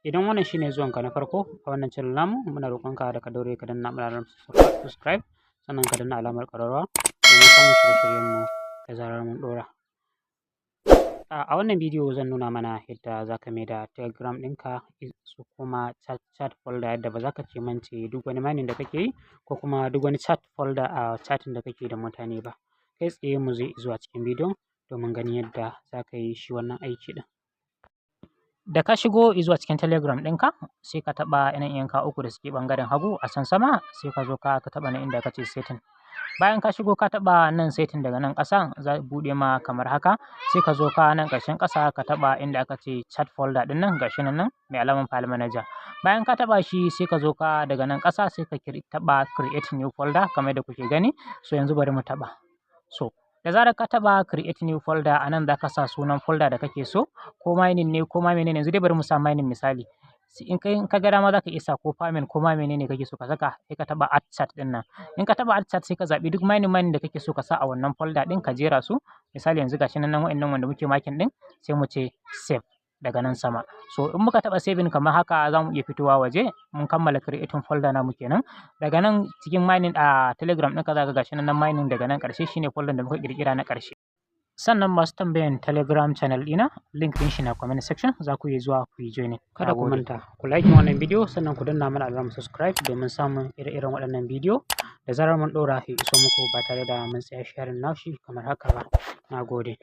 Idan wannan shine zuwanka na farko a wannan channel namu, muna roƙonka da ka daure ka danna mana alamar subscribe, sannan ka danna alamar ƙararrawa domin samun shirye-shiryenmu da zarar mun ɗora. A wannan bidiyo zan nuna mana yadda za ka maida Telegram ɗinka su koma chat, chat folder, yadda ba za ka ce mance duk wani mining da kake yi ko kuma duk wani chat folder a chatting da kake da mutane ba. Kai tsaye mu je zuwa cikin bidiyon domin ganin yadda za ka yi shi wannan aiki ɗin. Da ka shigo zuwa cikin Telegram ɗinka, sai ka taɓa nan yanka uku da suke ɓangaren hagu a can sama, sai ka zo ka taɓa nan inda aka ce setting. Bayan ka shigo ka taɓa nan setting, daga nan ƙasa za buɗe ma kamar haka, sai ka zo ka nan ƙarshen ƙasa ka taɓa inda aka ce chat folder ɗin nan, gashi nan mai alamar file manager. Bayan ka taɓa shi, sai ka zo ka daga nan ƙasa sai ka taɓa create new folder kamar yadda kuke gani. So yanzu bari mu taɓa. So da zarar ka taɓa create new folder, a nan za ka sa sunan folder da kake so, ko mining ne ko ma menene. Yanzu dai bari mu sa mining misali. In ka ga dama za ka iya sa ko farming ko ma menene kake so ka saka, sai ka taɓa add chat ɗin nan. In ka taɓa add chat, sai ka zaɓi duk mining mining da kake so ka sa a wannan folder ɗin, ka jera su. Misali yanzu gashi nan wa'innan wanda muke marking ɗin, sai mu ce save daga nan sama. So in muka taɓa saving kamar haka, za mu iya fitowa waje, mun kammala creating folder namu kenan. Daga nan cikin mining a Telegram ɗinka, za ka ga gashi nan mining daga nan ƙarshe, shine folder da muka ƙirƙira na ƙarshe. Sannan masu tambayan Telegram channel ɗina, link ɗin shi na comment section, za ku iya zuwa ku yi joining. Kada ku manta ku like wannan bidiyo, sannan ku danna mana alamar subscribe domin samun ire-iren waɗannan bidiyo da zarar mun ɗora ya iso muku ba tare da mun tsaya sharing nashi kamar haka ba. Na gode.